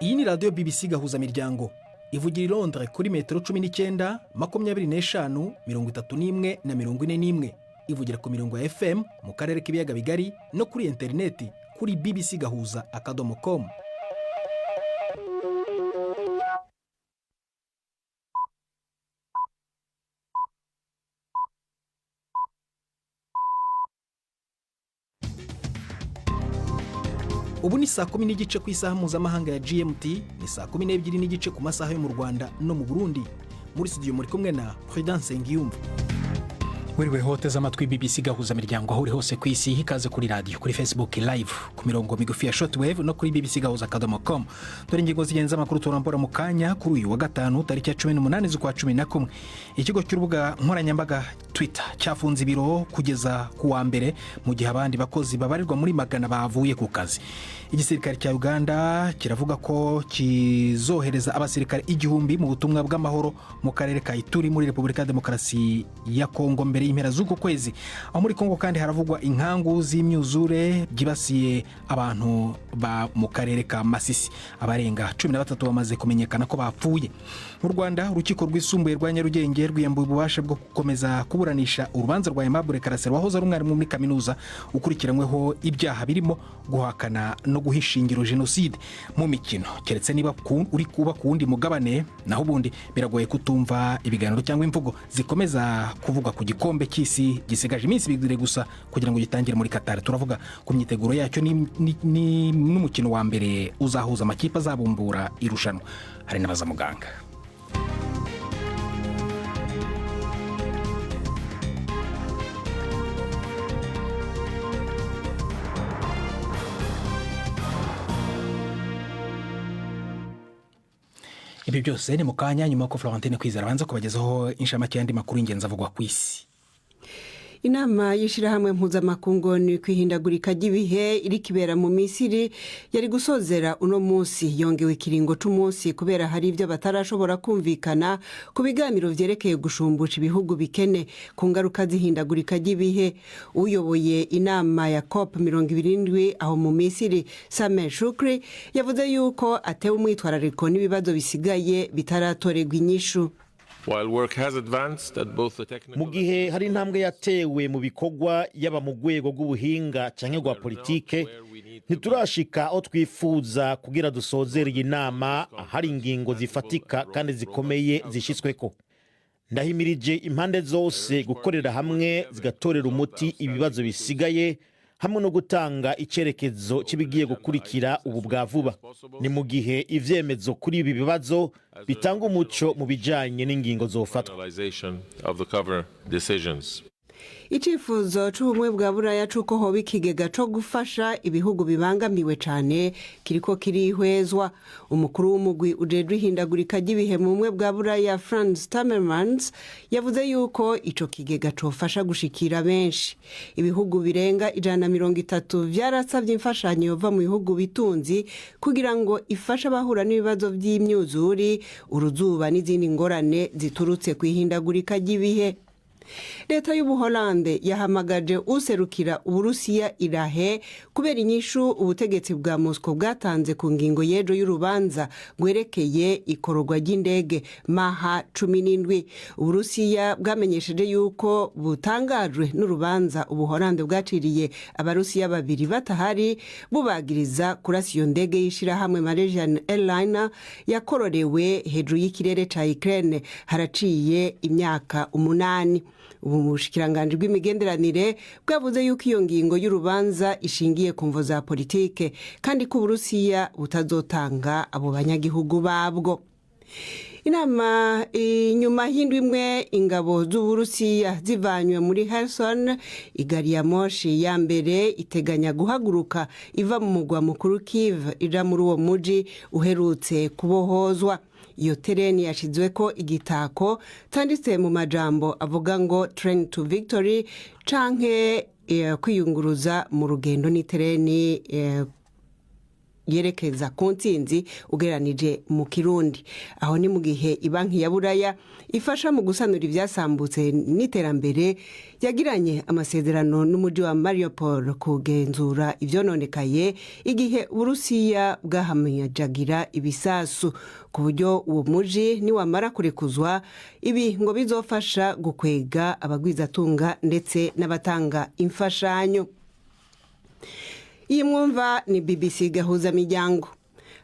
Iyi ni radiyo BBC Gahuzamiryango, ivugira i Londres kuri metero 19, 25, 31 na 41. Ivugira ku mirongo ya FM mu karere k'ibiyaga bigari no kuri interineti kuri bbcgahuza.com. Ubu ni saa 10:30 ku isaha mpuzamahanga ya GMT, ni saa 12:30 ku masaha yo mu Rwanda no mu Burundi. Muri studio muri kumwe na Prudence Nsengiyumva. Wiriwe hoteze amatwi BBC Gahuza Miryango aho uri hose ku isi. Ikaze kuri radio, kuri Facebook Live, ku mirongo migufi ya shortwave no kuri bbcgahuza.com. Dore ingingo zigenza amakuru turambura mu kanya kuri uyu wa gatanu, tariki ya 18 z'ukwa 11. Ikigo cy'urubuga nkoranyambaga Twitter cyafunze ibiro kugeza ku wa mbere, mu gihe abandi bakozi babarirwa muri magana bavuye ku kazi. Igisirikare cya Uganda kiravuga ko kizohereza abasirikare 1000 mu butumwa bw'amahoro mu karere ka Ituri muri Repubulika ya Demokarasi ya Kongo mbere y'impera z'uku kwezi. Aho muri Kongo kandi haravugwa inkangu z'imyuzure byibasiye abantu ba mu karere ka Masisi. Abarenga 13 bamaze kumenyekana ko bapfuye. Mu Rwanda, urukiko rwisumbuye rwa Nyarugenge rwiyambuye ububasha bwo gukomeza kuburanisha urubanza rwa Aimable Karasira, wahoze ari umwarimu muri kaminuza, ukurikiranyweho ibyaha birimo guhakana no guha ishingiro jenoside. Mu mikino, keretse niba uri kuba ku wundi mugabane, naho ubundi biragoye kutumva ibiganiro cyangwa imvugo zikomeza kuvugwa ku gikombe cy'isi gisigaje iminsi 2 gusa kugira ngo gitangire muri Qatar. Turavuga ku myiteguro yacyo n'umukino wa mbere uzahuza amakipe azabumbura irushanwa. Hari n'abazamuganga. Ibi byose ni mu kanya, nyuma y'uko Florentine Kwizera abanza kubagezaho inshamake y'andi makuru y'ingenzi avugwa ku isi. Inama y'ishyirahamwe mpuzamakungu ni kwihindagurika ry'ibihe iri kibera mu Misiri yari gusozera uno munsi yongewe ikiringo c'umunsi kubera hari ibyo batarashobora kumvikana ku biganiro vyerekeye gushumbusha ibihugu bikene ku ngaruka z'ihindagurika ry'ibihe. Uyoboye inama ya COP 27 aho mu Misiri, Sameh Shukri, yavuze yuko atewe umwitwarariko n'ibibazo bisigaye bitaratorerwa inyishu. Mu gihe hari intambwe yatewe mu bikorwa, yaba mu rwego rw'ubuhinga cyangwa rwa politike, ntiturashika aho twifuza kugira dusozere iyi nama hari ingingo zifatika kandi zikomeye zishyitsweko. Ndahimirije impande zose gukorera hamwe zigatorera umuti ibibazo bisigaye hamwe no gutanga icyerekezo cy'ibigiye gukurikira ubu bwa vuba. Ni mu gihe ivyemezo kuri ibi bibazo bitanga umuco mu bijanye n'ingingo zofatwa. Icifuzo c'Ubumwe bwa Buraya c'uko hoba ikigega co gufasha ibihugu bibangamiwe cane kiriko kirihwezwa. Umukuru w'umugwi ujejwe ihindagurika ry'ibihe mu Bumwe bwa Buraya, Frans Timmermans, yavuze yuko ico kigega cofasha gushikira benshi. Ibihugu birenga 130 vyarasavye imfashanyo yova mu bihugu bitunzi kugira ngo ifashe abahura n'ibibazo vy'imyuzuri, uruzuba n'izindi ngorane ziturutse kw'ihindagurika ry'ibihe. Leta y'Ubuholande yahamagaje userukira Uburusiya irahe kubera inyishu ubutegetsi bwa Moscow bwatanze ku ngingo y'ejo y'urubanza rwerekeye ikororwa ry'indege Maha 17. Uburusiya bwamenyesheje yuko butangajwe n'urubanza Ubuholande bwaciriye Abarusiya babiri batahari, bubagiriza kurasa iyo ndege y'ishirahamwe Malaysian Airlines yakororewe hejuru y'ikirere ca Ukraine haraciye imyaka 8. Ubu bushikiranganji bw'imigenderanire bwavuze yuko iyo ngingo y'urubanza ishingiye ku mvo za politike, kandi ko Uburusiya butazotanga abo banyagihugu babwo. Inama inyuma y'indwi imwe ingabo z'Uburusiya zivanywe muri Kherson, igari ya moshi ya mbere iteganya guhaguruka iva mu mugwa mukuru Kiev ija muri uwo muji uherutse kubohozwa. Iyo tereni yashizweko igitako canditse mu majambo avuga ngo "Train to Victory" canke kwiyunguruza mu rugendo n'itereni. Yerekeza ku ntsinzi ugereranije mu Kirundi. Aho ni mu gihe Ibanki ya Buraya ifasha mu gusanura ibyasambutse n'iterambere yagiranye amasezerano n'umujyi wa Mariupol kugenzura ibyononekaye igihe Uburusiya bwahamajagira ibisasu, ku buryo uwo muji niwamara kurekuzwa ibi ngo bizofasha gukwega abagwizatunga ndetse n'abatanga imfashanyo. Iyi mwumva ni BBC Gahuza Miryango.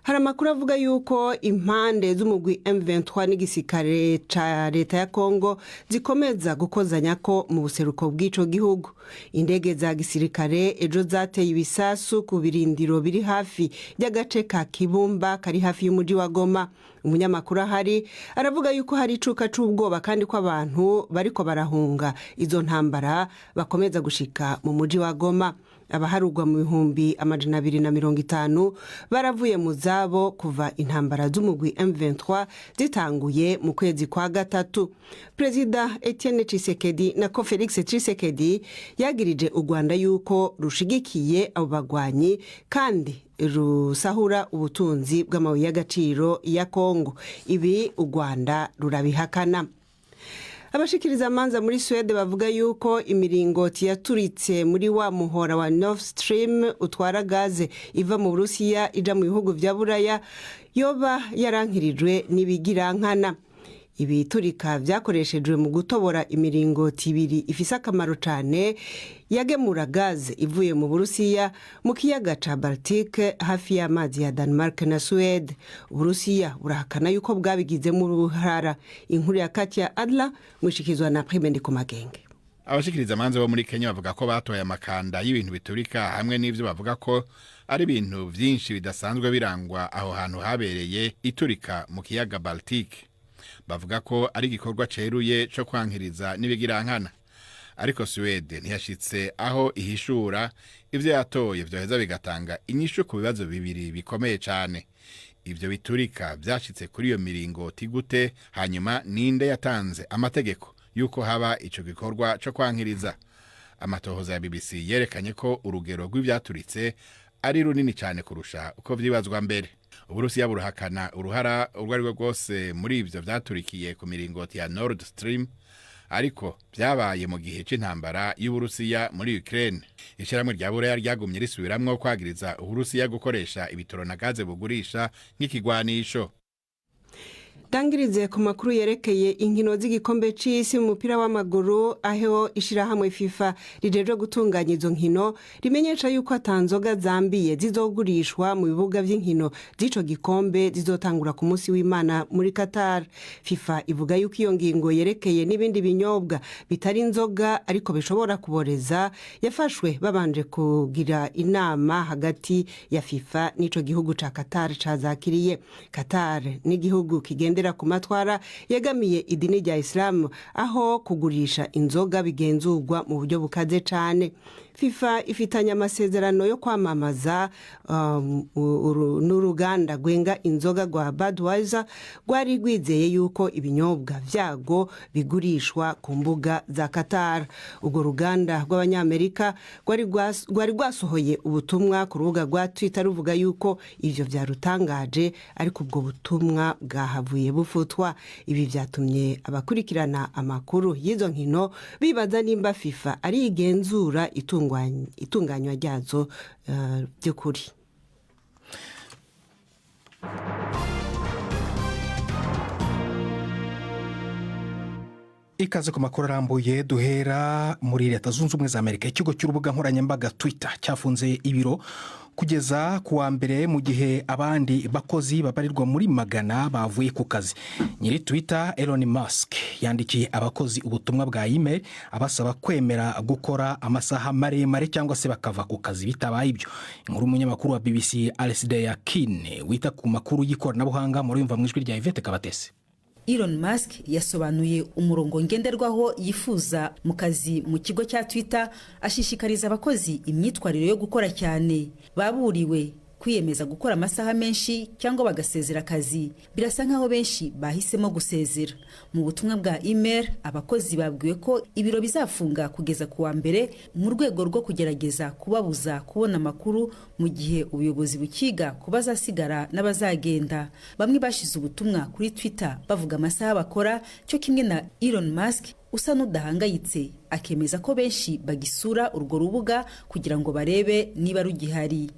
Hari amakuru avuga yuko impande z'umugwi M23 n'igisirikare ca leta ya Congo zikomeza gukozanya ko mu buseruko bw'ico gihugu. Indege za gisirikare ejo zateye ibisasu ku birindiro biri hafi y'agace ka Kibumba kari hafi y'umuji wa Goma. Umunyamakuru ahari aravuga yuko hari icuka c'ubwoba, kandi ko abantu bariko barahunga izo ntambara bakomeza gushika mu muji wa Goma. Abaharugwa mu 250,000 baravuye mu zabo kuva intambara z'umugwi M23 zitanguye mu kwezi kwa gatatu. Perezida Etienne Tshisekedi, nako Felix Tshisekedi, yagirije u Rwanda yuko rushigikiye abo bagwanyi kandi rusahura ubutunzi bw'amabuye y'agaciro ya Kongo. Ibi u Rwanda rurabihakana. Abashikiriza amanza muri Suwede bavuga yuko imiringoti yaturitse muri wa muhora wa Nord Stream utwara gaze iva mu Burusiya ija mu bihugu vya Buraya yoba yarankirijwe n'ibigirankana. Ibiturika vyakoreshejwe mu gutobora imiringoti ibiri ifise akamaro cane yagemura gaze ivuye mu Burusiya mu kiyaga ca Baltique hafi y'amazi ya Denmark na Suwede. Uburusiya burahakana yuko bwabigizemo uruhara. Inkuru ya Katia Adla mwishikizwa na Prime Ndikumagenge. Abashikiriza amanza bo muri Kenya bavuga ko batoye amakanda y'ibintu biturika hamwe n'ivyo bavuga ko ari ibintu vyinshi bidasanzwe birangwa aho hantu habereye iturika mu kiyaga Baltique. Bavuga ko ari igikorwa ceruye co kwankiriza n'ibigirankana, ariko Suwede ntiyashitse aho ihishura ivyo yatoye vyoheza bigatanga inyishu ku bibazo bibiri bikomeye cane: ivyo biturika vyashitse kuri iyo miringoti gute? Hanyuma ninde yatanze amategeko yuko haba ico gikorwa co kwankiriza? Amatohoza ya BBC yerekanye ko urugero rw'ivyaturitse ari runini cyane kurusha uko vyibazwa mbere. Uburusiya buruhakana uruhara urwo ari rwo rwose muri ivyo vyaturikiye ku miringoti ya Nord Stream, ariko vyabaye mu gihe c'intambara y'Uburusiya muri Ukraine. Ishirahamwe rya Buraya ryagumye risubiramwo kwagiriza Uburusiya gukoresha ibitoro na gaze bugurisha nk'ikigwanisho. Dangirize ku makuru yerekeye inkino z'igikombe c'isi mu mupira w'amaguru, aho ishirahamwe FIFA rijejwe gutunganya izo nkino rimenyesha yuko ata nzoga zambiye zizogurishwa mu bibuga vy'inkino z'ico gikombe zizotangura ku munsi w'Imana muri Qatar. FIFA ivuga yuko iyo ngingo yerekeye n'ibindi binyobwa bitari inzoga ariko bishobora kuboreza yafashwe babanje kugira inama hagati ya FIFA n'ico gihugu ca Qatar cazakiriye. Qatar n'igihugu kigendera ku matwara yegamiye idini rya Isilamu, aho kugurisha inzoga bigenzurwa mu buryo bukaze cane. FIFA ifitanye amasezerano yo kwamamaza n'uruganda rwenga inzoga rwa Budweiser rwari rwizeye yuko ibinyobwa vyago bigurishwa ku mbuga za Qatar. Urwo ruganda rw'Abanyamerika rwari rwasohoye ubutumwa ku rubuga rwa Twitter ruvuga yuko ivyo vyarutangaje, ariko ubwo butumwa bwahavuye bufutwa. Ibi vyatumye abakurikirana amakuru y'izo nkino bibaza nimba FIFA ari igenzura itunganywa ryazo by'ukuri. Ikaze ku makuru arambuye. Duhera muri Leta Zunze Ubumwe za Amerika. Ikigo cy'urubuga nkoranyambaga Twitter cyafunze ibiro kugeza ku wa mbere, mu gihe abandi bakozi babarirwa muri magana bavuye ku kazi. Nyiri Twitter Elon Musk yandikiye abakozi ubutumwa bwa email abasaba kwemera gukora amasaha maremare cyangwa se bakava ku kazi bitabaye ibyo. Inkuru umunyamakuru wa BBC Alasdair Kine wita ku makuru y'ikoranabuhanga murumva mu ijwi rya Yvette Kabatesi. Elon Musk yasobanuye umurongo ngenderwaho yifuza mu kazi mu kigo cya Twitter, ashishikariza abakozi imyitwarire yo gukora cyane. Baburiwe Kwiyemeza gukora amasaha menshi cyangwa bagasezera akazi. Birasa nk'aho benshi bahisemo gusezera. Mu butumwa bwa email, abakozi babwiwe ko ibiro bizafunga kugeza ku wa mbere mu rwego rwo kugerageza kubabuza kubona amakuru mu gihe ubuyobozi bukiga ku bazasigara n'abazagenda. Bamwe bashize ubutumwa kuri Twitter bavuga amasaha bakora, cyo kimwe na Elon Musk usa n'udahangayitse, akemeza ko benshi bagisura urwo rubuga kugira ngo barebe niba rugihari.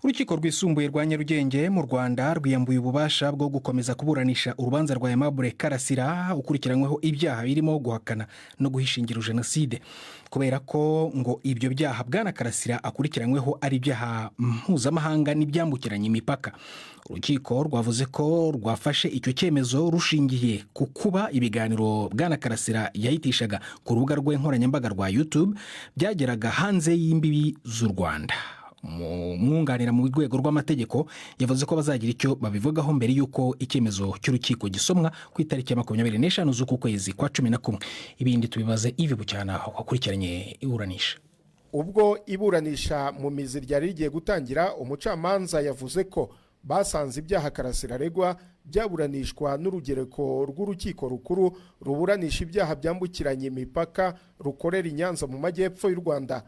Urukiko Rwisumbuye rwa Nyarugenge mu Rwanda rwiyambuye ububasha bwo gukomeza kuburanisha urubanza rwa Aimable Karasira ukurikiranyweho ibyaha birimo guhakana no guhisha ingiro jenoside, kubera ko ngo ibyo byaha Bwana Karasira akurikiranyweho ari ibyaha mpuzamahanga n'ibyambukiranya imipaka. Urukiko rwavuze ko rwafashe icyo cyemezo rushingiye ku kuba ibiganiro Bwana Karasira yahitishaga ku rubuga rwe nkoranyambaga rwa YouTube byageraga hanze y'imbibi z'u Rwanda. Umwunganira mu rwego rw'amategeko yavuze ko bazagira icyo babivugaho mbere y'uko icyemezo cy'urukiko gisomwa ku itariki ya 25 z'uku kwezi kwa 11. Ibindi tubibaze Yves Bucyana wakurikiranye iburanisha. Ubwo iburanisha mu mizi ryari rigiye gutangira, umucamanza yavuze ko basanze ibyaha Karasira aregwa byaburanishwa n'urugereko rw'Urukiko Rukuru ruburanisha ibyaha byambukiranya imipaka rukorera i Nyanza mu majyepfo y'u Rwanda.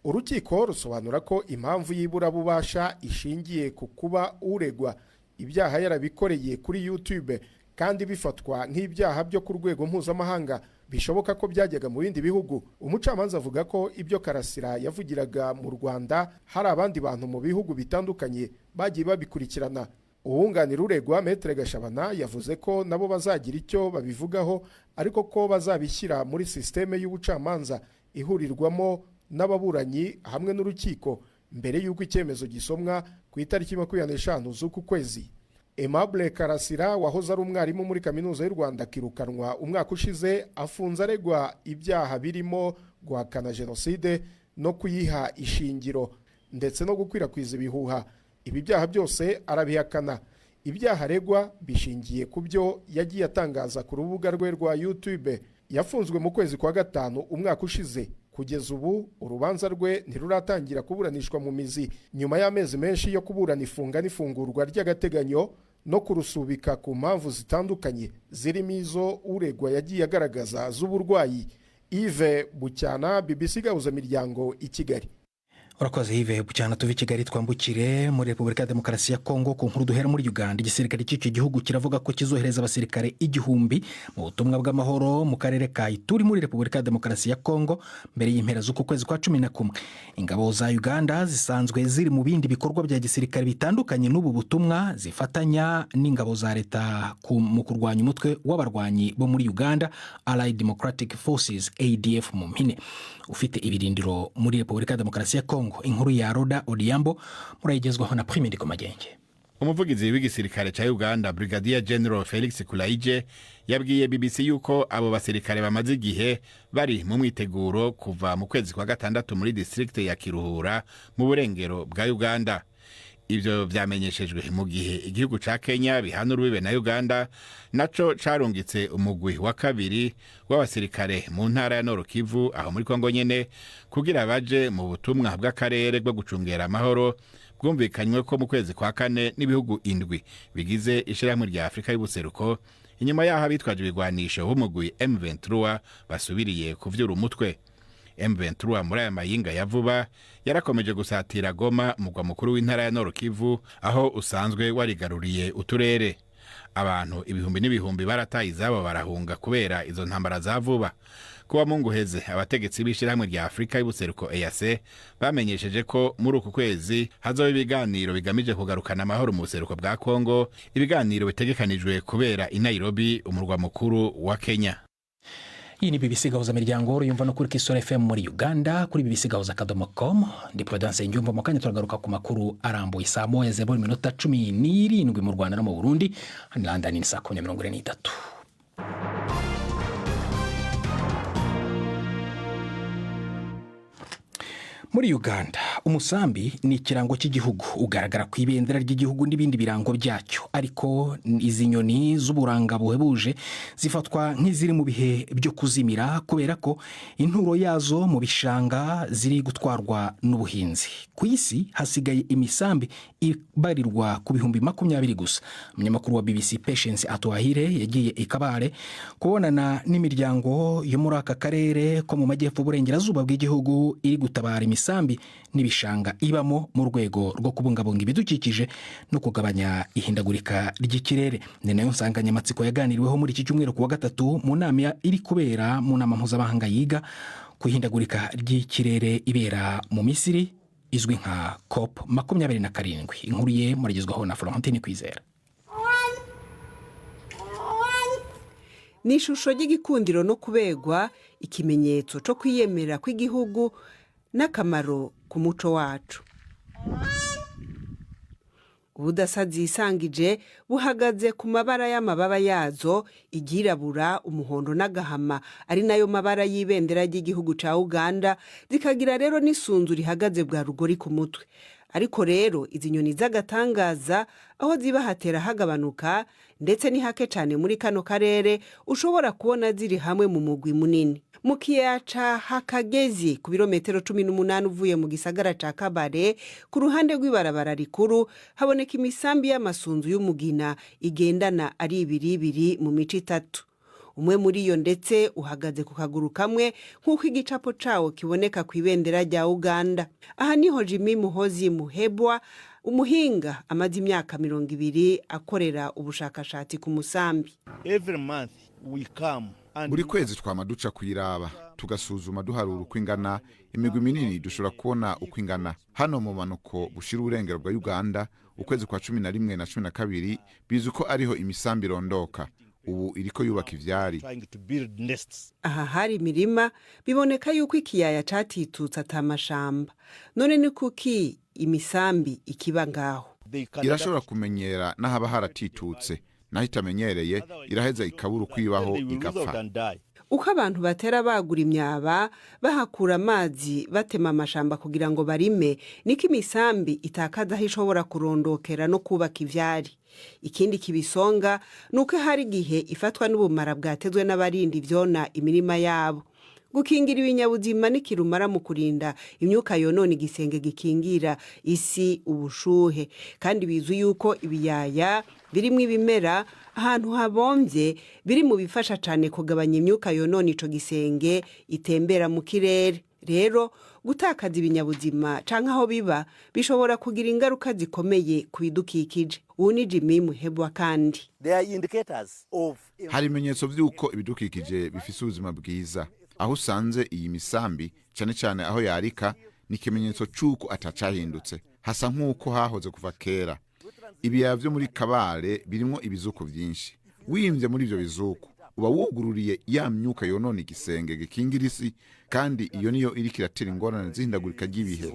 Urukiko rusobanura ko impamvu y'iburabubasha ishingiye ku kuba uregwa ibyaha yarabikoreye kuri YouTube kandi bifatwa nk'ibyaha byo ku rwego mpuzamahanga, bishoboka ko byajyaga mu bindi bihugu. Umucamanza avuga ko ibyo Karasira yavugiraga mu Rwanda hari abandi bantu mu bihugu bitandukanye bagiye babikurikirana. Uwunganira uregwa, Maître Gashabana, yavuze ko nabo bazagira icyo babivugaho, ariko ko bazabishyira muri sisiteme y'ubucamanza ihurirwamo n'ababuranyi hamwe n'urukiko mbere y'uko icyemezo gisomwa ku itariki 25 z'uku kwezi. Aimable Karasira wahoze ari umwarimu muri Kaminuza y'u Rwanda akirukanwa umwaka ushize, afunze aregwa ibyaha birimo guhakana jenoside no kuyiha ishingiro ndetse no gukwirakwiza ibihuha. Ibi byaha byose arabihakana. Ibyaha aregwa bishingiye ku byo yagiye atangaza ku rubuga rwe rwa YouTube. Yafunzwe mu kwezi kwa gatanu umwaka ushize. Kugeza ubu urubanza rwe ntiruratangira kuburanishwa mu mizi, nyuma y'amezi menshi yo kuburana ifunga n'ifungurwa ry'agateganyo no kurusubika ku mpamvu zitandukanye zirimo izo uregwa yagiye agaragaza z'uburwayi. Yves Bucyana, BBC Gahuzamiryango, i Kigali. Urakoze, Yves Bucyana. Tuve i Kigali twambukire muri Repubulika ya Demokarasi ya Kongo ku nkuru duhera muri Uganda. Igisirikare cy'icyo gihugu kiravuga ko kizohereza abasirikare 1000 mu butumwa bw'amahoro mu karere ka Ituri muri Repubulika ya Demokarasi ya Kongo mbere y'impera z'uku kwezi kwa 11. Ingabo za Uganda zisanzwe ziri mu bindi bikorwa bya gisirikare bitandukanye n'ubu butumwa, zifatanya n'ingabo za leta mu kurwanya umutwe w'abarwanyi bo muri Uganda, Allied Democratic Forces, ADF mu mpine, ufite ibirindiro muri Repubulika ya Demokarasi ya Kongo. Inkuru ya Roda Odhiambo murayigezwaho na Prime Magenge. Umuvugizi w'igisirikare ca Uganda, Brigadier General Felix Kulaije, yabwiye BBC yuko abo basirikare bamaze igihe bari mu mwiteguro kuva mu kwezi kwa gatandatu muri district ya Kiruhura mu burengero bwa Uganda. Ibyo vyamenyeshejwe mu gihe igihugu ca Kenya bihana urubibe na Uganda naco carungitse umugwi wa kabiri w'abasirikare mu ntara ya Nord Kivu aho muri Kongo nyene kugira baje mu butumwa bw'akarere bwo gucungera amahoro bwumvikanywe ko mu kwezi kwa kane n'ibihugu indwi bigize Ishirahamwe rya Afurika y'Ubuseruko, inyuma y'aho abitwaje ibigwanisho b'umugwi M23 basubiriye kuvyura umutwe. M23 muri aya mayinga ya vuba yarakomeje gusatira Goma, mugwa mukuru w'intara ya Nord Kivu, aho usanzwe warigaruriye uturere. Abantu ibihumbi n'ibihumbi barataye izabo barahunga kubera izo ntambara za vuba. Kuwa Munguheze, abategetsi b'Ishirahamwe rya Afurika y'Ubuseruko, EAC, bamenyesheje ko muri uku kwezi hazoba ibiganiro bigamije kugarukana amahoro mu buseruko bwa Kongo, ibiganiro bitegekanijwe kubera i Nairobi, umurwa mukuru wa Kenya. Iyi ni BBC Gahuza Miryango, yumva no kuri Kisoro FM muri Uganda, kuri bbcgahuza.com. Ndi Prudence Ngyumva. Mu kanya turagaruka ku makuru arambuye. Saa 1:17 mu Rwanda no mu Burundi, hano London ni saa 10:43. Muri Uganda, Umusambi ni ikirango cy'igihugu, ugaragara ku ibendera ry'igihugu n'ibindi birango byacyo. Ariko izi nyoni z'uburanga buhebuje zifatwa nk'iziri mu bihe byo kuzimira, kubera ko inturo yazo mu bishanga ziri gutwarwa n'ubuhinzi. Ku isi hasigaye imisambi ibarirwa ku 20,000 gusa. Umunyamakuru wa BBC Patience Atuhire yagiye i Kabare kubonana n'imiryango yo muri aka karere ko mu majyepfo burengerazuba bw'igihugu iri gutabara imisambi n'ibishanga ibamo mu rwego rwo kubungabunga ibidukikije no kugabanya ihindagurika ry'ikirere. Ni nayo nsanganyamatsiko yaganiriweho muri iki cyumweru ku wa gatatu mu nama iri kubera mu nama mpuzamahanga yiga ku ihindagurika ry'ikirere ibera mu Misiri, izwi nka COP 27. Inkuru ye muragezwaho na Florentine Kwizera. Ni ishusho ry'igikundiro no kubegwa, ikimenyetso cyo kwiyemera kw'igihugu n'akamaro ku muco wacu. Ubudasa zisangije buhagaze ku mabara y'amababa yazo, iryirabura, umuhondo n'agahama, ari nayo mabara y'ibendera ry'igihugu cya Uganda, zikagira rero n'isunzu rihagaze bwa rugori ku mutwe. Ariko rero izi nyoni z'agatangaza, aho ziba hatera hagabanuka, ndetse ni hake cyane muri kano karere ushobora kubona ziri hamwe mu mugwi munini. Mu kiyaya ca Hakagezi, ku birometero 18 uvuye mu gisagara ca Kabare, ku ruhande rw'ibarabara rikuru, haboneka imisambi y'amasunzu y'umugina igendana ari ibiri ibiri mu mico itatu. Umwe muri iyo ndetse uhagaze ku kaguru kamwe, nk'uko igicapo cawo kiboneka ku ibendera rya Uganda. Aha niho Jimmy Muhozi Muhebwa, umuhinga amaze imyaka 20 akorera ubushakashatsi ku musambi. Buri kwezi twama duca kuyiraba, tugasuzuma, duharura uko ingana. Imigwi minini dushobora kubona uko ingana. Hano mu manuko bushira uburengero bwa Uganda, ukwezi kwa 11 na 12 bizi ko ariho imisambi irondoka. Ubu iriko yubaka ivyari. Aha hari imirima, biboneka yuko ikiyaya catitutse atamashamba. None ni kuki imisambi ikiba ngaho? Irashobora kumenyera n'ahaba haratitutse, naho itamenyereye iraheza ikabura uko ibaho, igapfa. Uko abantu batera bagura imyaba, bahakura amazi, batema amashamba kugira ngo barime, niko imisambi itakaza aho ishobora kurondokera no kubaka ivyari. Ikindi kibisonga ni uko hari igihe ifatwa n'ubumara bwatezwe n'abarinda ivyona imirima yabo. Gukingira ibinyabuzima nikirumara mu kurinda imyuka yonona igisenge gikingira isi ubushuhe. Kandi bizwi yuko ibiyaya birimwo ibimera ahantu habomvye biri mu bifasha cane kugabanya imyuka yonona ico gisenge itembera mu kirere. Rero gutakaza ibinyabuzima canke aho biba bishobora kugira ingaruka zikomeye ku bidukikije. Ubu ni Jimmy Muhebwa kandi. Hari ibimenyetso vy'uko ibidukikije bifise ubuzima bwiza. Aho usanze iyi misambi, cyane cyane aho yarika, ni ikimenyetso c'uko atacahindutse, hasa nk'uko hahoze kuva kera. Ibiyaya vyo muri Kabare birimwo ibizuku vyinshi. Wimvye muri ivyo bizuku uba wugururiye ya myuka yonona igisenge gikingira isi, kandi iyo niyo iriko iratera ingorane z'ihindagurika ry'ibihe.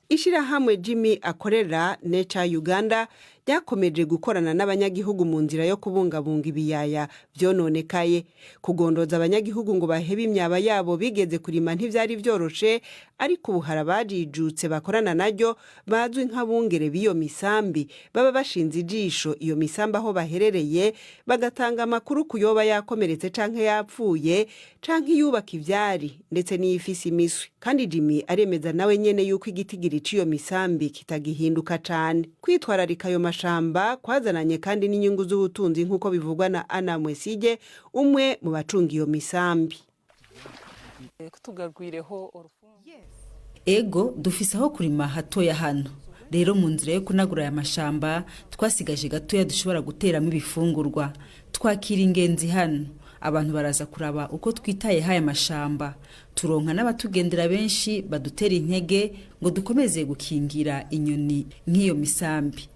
Ishirahamwe Jimmy akorera, Nature Uganda, ryakomeje gukorana n'abanyagihugu mu nzira yo kubungabunga ibiyaya vyononekaye. Kugondoza abanyagihugu ngo bahebe imyaba yabo bigeze kurima ntivyari vyoroshe, ariko ubu hari abajijutse bakorana naryo, bazwi nk'abungere b'iyo misambi, baba bashinze ijisho iyo misambi aho baherereye, bagatanga amakuru ku yoba yakomeretse canke yapfuye canke iyubaka ivyari, ndetse n'iyifise imiswi. Kandi Jimmy aremeza nawe nyene yuko igitigiri c'iyo misambi kitagihinduka cane. Kwitwararika ayo mashamba kwazananye kandi n'inyungu z'ubutunzi, nk'uko bivugwa na Ana Mwesige, umwe mu bacunga iyo misambi. Ego, dufise aho kurima hatoya hano. Rero mu nzira yo kunagura aya mashamba twasigaje gatoya dushobora guteramo ibifungurwa. Twakira ingenzi hano, abantu baraza kuraba uko twitaye haya mashamba. Turonka n'abatugendera benshi badutera intege ngo dukomeze gukingira inyoni nk'iyo misambi.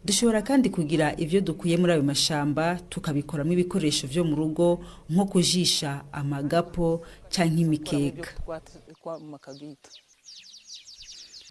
Dushobora kandi kugira ibyo dukuye muri ayo mashamba tukabikoramo ibikoresho vyo mu rugo, nko kujisha amagapo canke imikeka.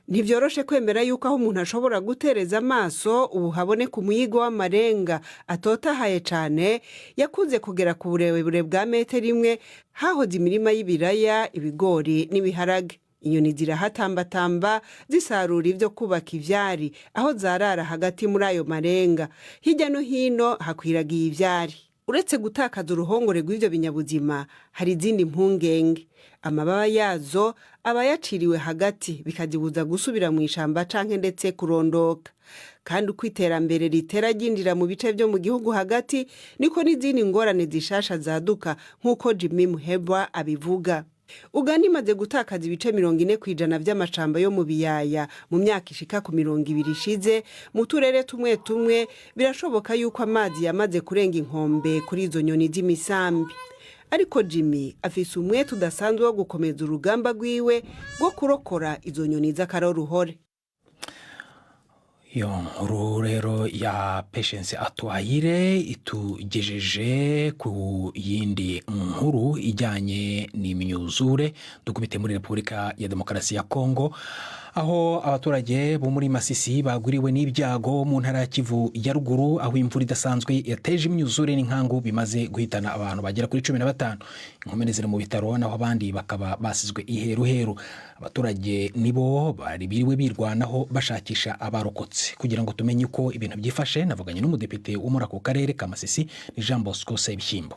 Ntibyoroshe kwemera yuko aho umuntu ashobora gutereza amaso ubu haboneka umuyigo w'amarenga atotahaye cyane, yakunze kugera ku burebure bwa metero 1, hahoze imirima y'ibiraya, ibigori n'ibiharage. Inyoni zirahatambatamba zisarura ibyo kubaka ivyari aho zarara hagati muri ayo marenga. Hirya no hino hakwiragiye ivyari. Uretse gutakaza uruhongore rw'ivyo binyabuzima, hari izindi mpungenge. Amababa yazo aba yaciriwe hagati, bikazibuza gusubira mu ishamba canke ndetse kurondoka. Kandi uko iterambere ritera ryinjira mu bice vyo mu gihugu hagati, niko n'izindi ngorane zishasha zaduka, nk'uko Jimmy Muhebwa abivuga. Uganda imaze gutakaza ibice 40% vy'amashamba yo mu biyaya mu myaka ishika ku 20 ishize. Mu turere tumwe tumwe birashoboka yuko amazi yamaze kurenga inkombe kuri izo nyoni z'imisambi. Ariko Jimmy afise umwete udasanzwe wo gukomeza urugamba rwiwe rwo kurokora izo nyoni z'akaroruhore. Iyo nkuru rero ya Patience Atuhayire itugejeje ku yindi nkuru ijyanye n'imyuzure. Dukubite muri Repubulika ya Demokarasi ya Kongo, aho abaturage bo muri Masisi bagwiriwe n'ibyago mu ntara ya Kivu ya Ruguru, aho imvura idasanzwe yateje imyuzure n'inkangu bimaze guhitana abantu bagera kuri 15. Inkomere ziri mu bitaro, naho abandi bakaba basizwe iheruheru. Abaturage nibo bari biriwe birwanaho bashakisha abarokotse. Kugira ngo tumenye uko ibintu byifashe, navuganye n'umudepite wo muri ako karere ka Masisi, ni Jean Bosco Sebishyimbo.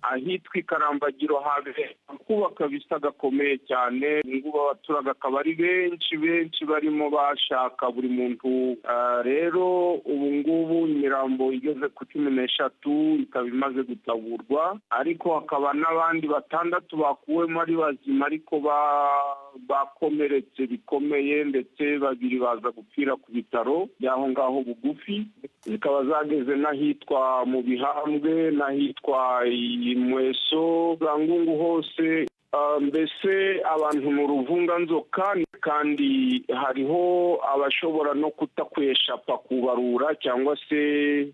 Ahitwa Ikarambagiro habe kubaka bisa gakomeye cyane, ngubu abaturage akaba ari benshi benshi barimo bashaka buri muntu. Rero ubu ngubu imirambo igeze ku 13 ikaba imaze gutaburwa, ariko hakaba n'abandi 6 bakuwemo ari bazima, ariko bakomeretse bikomeye, ndetse 2 baza gupfira ku bitaro by'aho ngaho bugufi. Zikaba zageze n'ahitwa mu Bihambwe n'ahitwa Mweso, Ngungu hose. Mbese abantu mu ruvunganzoka, kandi hariho abashobora no kutakweshapa kubarura cyangwa se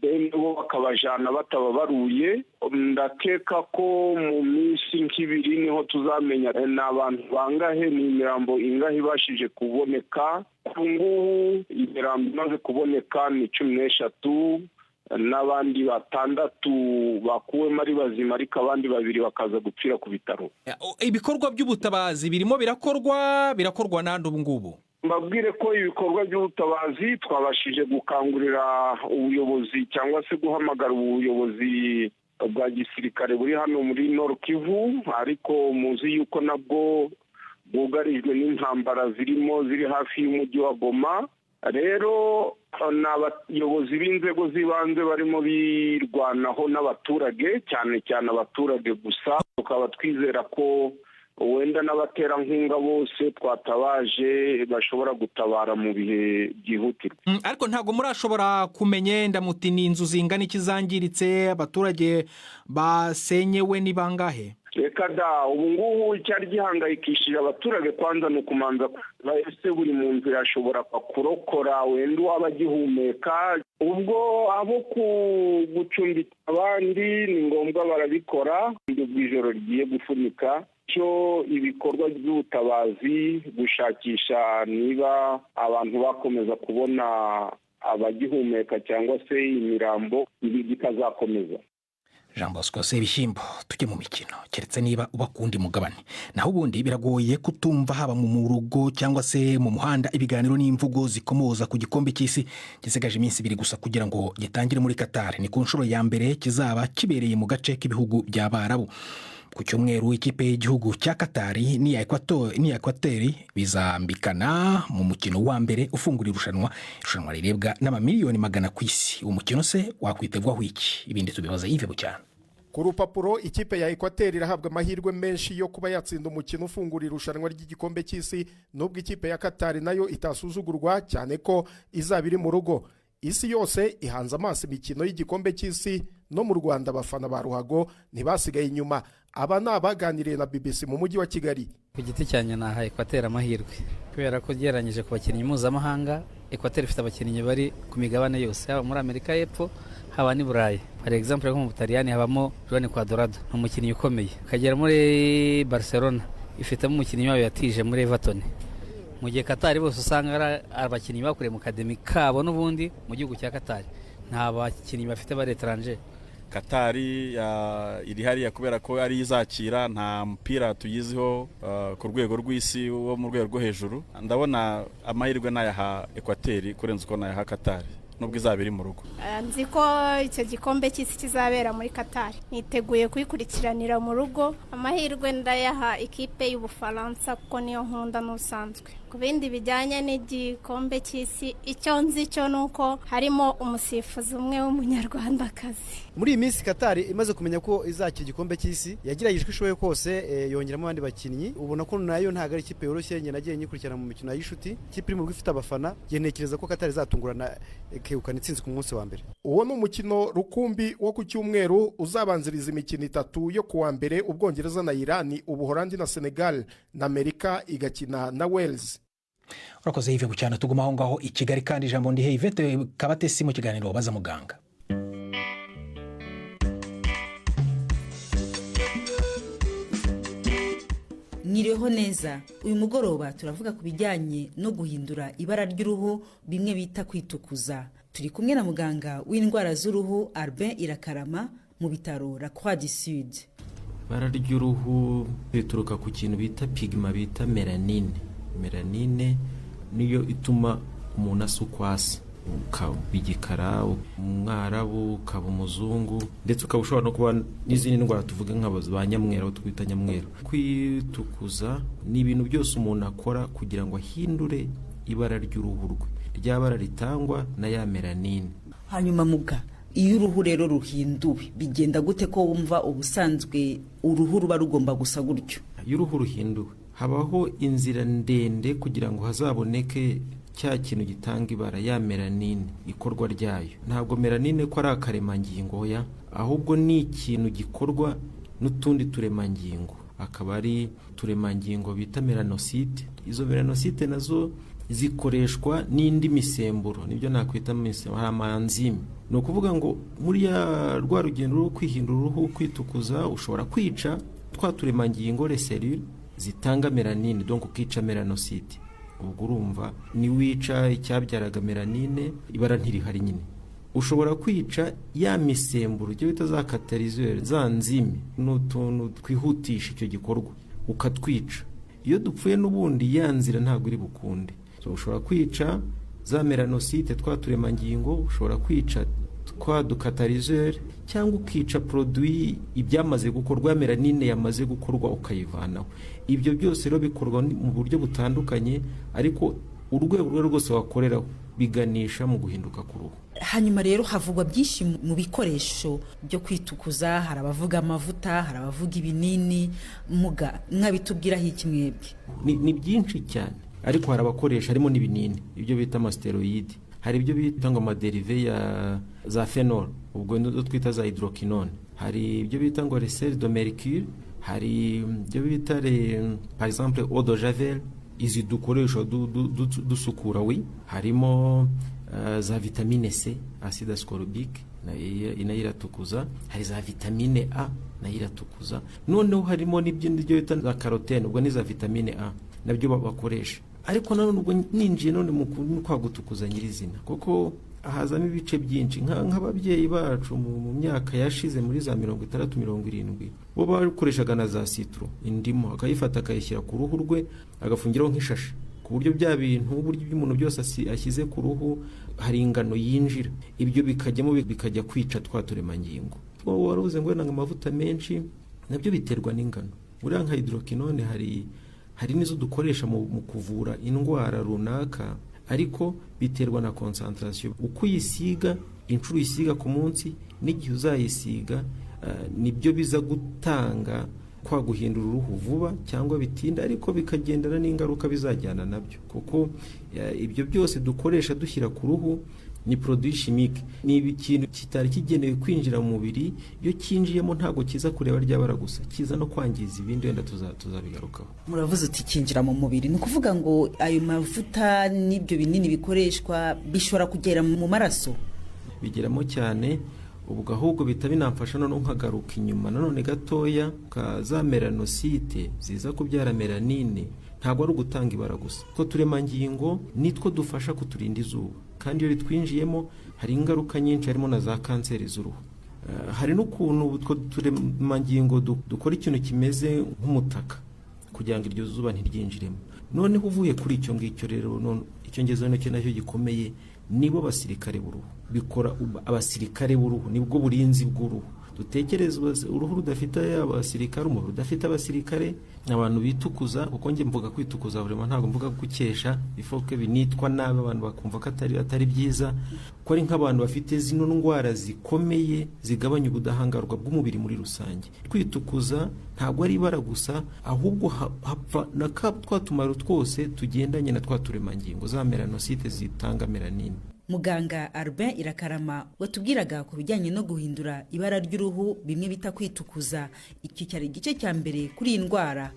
bene bo bakabajana batababaruye. Ndakeka ko mu minsi nk'ibiri niho tuzamenya ni abantu bangahe, ni imirambo ingahe ibashije kuboneka. Ubu ngubu imirambo imaze kuboneka ni 13 n'abandi 6 bakuwemo ari bazima, ariko abandi 2 bakaza gupfira ku bitaro. Ibikorwa by'ubutabazi birimo birakorwa nande ubu ngubu? Mbabwire ko ibikorwa by'ubutabazi twabashije gukangurira ubuyobozi cyangwa se guhamagara ubuyobozi bwa gisirikare buri hano muri Nord Kivu, ariko muzi yuko nabwo bwugarijwe n'intambara zirimo ziri hafi y'umujyi wa Goma. Rero ni abayobozi b'inzego z'ibanze barimo birwanaho n'abaturage, cyane cyane abaturage gusa. Tukaba twizera ko wenda n'abaterankunga bose twatabaje bashobora gutabara mu bihe byihutirwa. Ariko ntabwo murashobora kumenya ndamuti ni inzu zingana iki zangiritse, abaturage basenyewe ni bangahe? Reka da, ubu ngubu icyari gihangayikishije abaturage kwanza ni ukumanza ese buri muntu yashobora kurokora wenda uwaba agihumeka. Ubwo abo gucumbika abandi ni ngombwa barabikora, ubwo ijoro rigiye gufunika cyo ibikorwa by'ubutabazi gushakisha niba abantu bakomeza kubona abagihumeka cyangwa se imirambo, ibi bikazakomeza. Jean Bosco Sebishyimbo. Tujye mu mikino, keretse niba uba kundi mugabane, naho ubundi biragoye kutumva haba mu rugo cyangwa se mu muhanda ibiganiro n'imvugo zikomoza ku gikombe cy'isi gisigaje iminsi 2 gusa kugira ngo gitangire muri Qatar. Ni ku nshuro ya mbere kizaba kibereye mu gace k'ibihugu by'Abarabu. Ku cyumweru ikipe y'igihugu cya Katari n'iya Ekwateri bizambikana mu mukino wa mbere ufungura irushanwa rirebwa n'amamiliyoni 100 ku isi. Umukino se wakwitegwaho iki? Ibindi tubibaza Yves Bucyana. Ku rupapuro ikipe ya Ekwateri irahabwa amahirwe menshi yo kuba yatsinda umukino ufungura irushanwa ry'igikombe cy'isi, nubwo ikipe ya Katari nayo itasuzugurwa cyane ko izaba iri mu rugo. Isi yose ihanze amaso imikino y'igikombe cy'isi, no mu Rwanda abafana ba ruhago ntibasigaye inyuma. Aba ni abaganiriye na BBC mu mujyi wa Kigali. Ku giti cyanjye naha Ekwateri amahirwe, kubera ko ugereranyije ku bakinnyi mpuzamahanga, Ekwateri ifite abakinnyi bari ku migabane yose, haba muri Amerika y'Epfo, haba n'i Burayi. Par exemple nko mu Butaliyani habamo Juan Cuadrado, ni umukinnyi ukomeye. Ukagera muri Barcelona ifitemo umukinnyi wayo yatije muri Everton. Mu gihe Katari bose usanga ari abakinnyi bakuriye mu kademi kabo n'ubundi mu gihugu cya Katari, nta bakinnyi bafite bari etranje. Katari iri hariya kubera ko ari izakira, nta mupira tuyiziho ku rwego rw'isi wo mu rwego rwo hejuru. Ndabona amahirwe nayaha Ekwateri kurenza uko nayaha Katari, nubwo izaba iri mu rugo. Nzi ko icyo gikombe cy'isi kizabera muri Katari, niteguye kuyikurikiranira mu rugo. Amahirwe ndayaha ikipe y'Ubufaransa kuko niyo nkunda n'ubusanzwe. Ku bindi bijyanye n'igikombe cy'isi, icyo nzi cyo ni uko harimo umusifuzi umwe w'umunyarwandakazi. Muri iyi minsi Katari imaze kumenya ko izakira igikombe cy'isi, yagerageje uko ishoboye kose, yongeramo abandi bakinnyi. Ubona ko nayo ntabwo ari ikipe yoroshye. Njye nagiye nyikurikirana mu mikino y'ishuti, ikipe iri mu rugo ifite abafana. Njye ntekereza ko Katari izatungurana ikegukana intsinzi ku munsi wa mbere. Uwo ni umukino rukumbi wo ku cyumweru uzabanziriza imikino itatu yo kuwa mbere: Ubwongereza na Irani, Ubuholandi na Senegal, na Amerika igakina na Wales. Urakoze Yves Bucyana. Tuguma aho ngaho i Kigali kandi, ijambo ndihe Yvette Kabatesi mu kiganiro Baza Muganga. Mwiriweho neza. Uyu mugoroba turavuga ku bijyanye no guhindura ibara ry'uruhu, bimwe bita kwitukuza. Turi kumwe na muganga w'indwara z'uruhu Albin Irakarama mu bitaro La Croix du Sud. Ibara ry'uruhu rituruka ku kintu bita pigment, bita mélanine. Mélanine niyo ituma umuntu asa uko asa, ukaba igikara, umwarabu, ukaba umuzungu, ndetse ukaba ushobora no kuba n'izindi ndwara, tuvuge nka ba nyamweru, abo twita nyamweru. Kwitukuza ni ibintu byose umuntu akora kugira ngo ahindure ibara ry'uruhu rwe, rya bara ritangwa na ya mélanine. Hanyuma muga, iyo uruhu rero ruhinduwe bigenda gute, ko wumva ubusanzwe uruhu ruba rugomba gusa gutyo? Iyo uruhu ruhinduwe habaho inzira ndende kugira ngo hazaboneke cya kintu gitanga ibara, ya mélanine, ikorwa ryayo. Ntabwo mélanine ko ari akaremangingo ya, ahubwo ni ikintu gikorwa n'utundi turemangingo, akaba ari uturemangingo bita mélanocyte. Izo mélanocyte nazo zikoreshwa n'indi misemburo, nibyo nakwita misemburo, hari ama enzyme. Ni ukuvuga ngo muri ya rwa rugendo rwo kwihindura uruhu, kwitukuza, ushobora kwica twa turemangingo, les cellules zitanga mélanine, donc ukica mélanocyte. Ubwo urumva niwica icyabyaraga mélanine, ibara ntirihari nyine. Ushobora kwica ya misemburo, icyo bita za catalyseur, za enzyme, ni utuntu twihutisha icyo gikorwa, ukatwica. Iyo dupfuye n'ubundi ya nzira ntabwo iri bukunde. So, ushobora kwica za mélanocyte, twa turemangingo, ushobora kwica twa du catalyseur, cyangwa ukica produit, ibyamaze gukorwa, mélanine yamaze gukorwa ukayivanaho. Ibyo byose rero bikorwa mu buryo butandukanye, ariko urwego urwo rwose wakoreraho biganisha mu guhinduka k'uruhu. Hanyuma rero havugwa byinshi mu bikoresho byo kwitukuza. Hari abavuga amavuta, hari abavuga ibinini. Muga, mwabitubwiraho iki mwebwe? Ni byinshi cyane, ariko hari abakoresha, harimo n'ibinini, ibyo bita ama stéroïdes, hari ibyo bita ngo ama dérivés ya za phénol, ubwo nizo twita za hydroquinone, hari ibyo bita ngo les sels de mercure, hari ibyo bita par exemple eau de javel, izi dukoresha dusukura wi, harimo za vitamine C, acide ascorbique, nayo iratukuza, hari za vitamine A, nayo iratukuza. Noneho harimo n'ibyo bita za carotène, ubwo ni za vitamine A, nabyo bakoresha. Ariko nanone ubwo ninjiye none mu kwa gutukuza nyirizina, kuko hazamo ibice byinshi. Nk'ababyeyi bacu mu myaka yashize, muri za 60, 70, bo bakoreshaga na za citron, indimu, akayifata akayishyira ku ruhu rwe, agafungiraho nk'ishashi, ku buryo bya bintu, uburyo iby'umuntu byose ashyize ku ruhu hari ingano yinjira, ibyo bikajyamo bikajya kwica twa turemangingo. Wari uvuze ngo wenda ngo amavuta menshi, nabyo biterwa n'ingano. Buriya nka hydroquinone hari n'izo dukoresha mu kuvura indwara runaka, ariko biterwa na concentration, uko uyisiga, inshuro uyisiga ku munsi n'igihe uzayisiga, nibyo biza gutanga kwa guhindura uruhu vuba cyangwa bitinda, ariko bikagendana n'ingaruka bizajyana nabyo, kuko ibyo byose dukoresha dushyira ku ruhu ni produit chimique, ni ikintu kitari kigenewe kwinjira mu mubiri. Iyo cyinjiyemo ntabwo kiza kureba ryabara gusa, kiza no kwangiza ibindi, wenda tuzabigarukaho. Muravuze uti kinjira mu mubiri, ni ukuvuga ngo ayo mavuta n'ibyo binini bikoreshwa bishobora kugera mu maraso? Bigeramo cyane. Ubwo ahubwo bihita binamfasha noneho nkagaruka inyuma nanone gatoya ka za mélanocyte ziza kubyara mélanine. Ntabwo ari ugutanga ibara gusa, two turemangingo nitwo dufasha kuturinda izuba, kandi iyo ritwinjiyemo hari ingaruka nyinshi, harimo na za kanseri z'uruhu. Hari n'ukuntu utwo turemangingo dukora ikintu kimeze nk'umutaka kugira ngo iryo zuba ntiryinjiremo. Noneho uvuye kuri icyo ngicyo rero, none icyo ngezeho nacyo nacyo gikomeye, nibo basirikare b'uruhu. Bikora abasirikare b'uruhu, nibwo burinzi bw'uruhu. Dutekereze uruhu rudafite abasirikare, umubiri udafite abasirikare. Abantu bitukuza, kuko njye mvuga kwitukuza buri, ntabwo mvuga gukesha ifoke binitwa nabi, abantu bakumva ko atari byiza, ko ari nk'abantu bafite zino ndwara zikomeye zigabanya ubudahangarwa bw'umubiri muri rusange. Kwitukuza ntabwo ari ibara gusa, ahubwo hapfa na twa tumaro twose tugendanye na twa turemangingo, za melanosite zitanga melanine. Muganga Albin Irakarama watubwiraga ku bijyanye no guhindura ibara ry'uruhu, bimwe bita kwitukuza. Iki cyari igice cya mbere kuri iyi ndwara.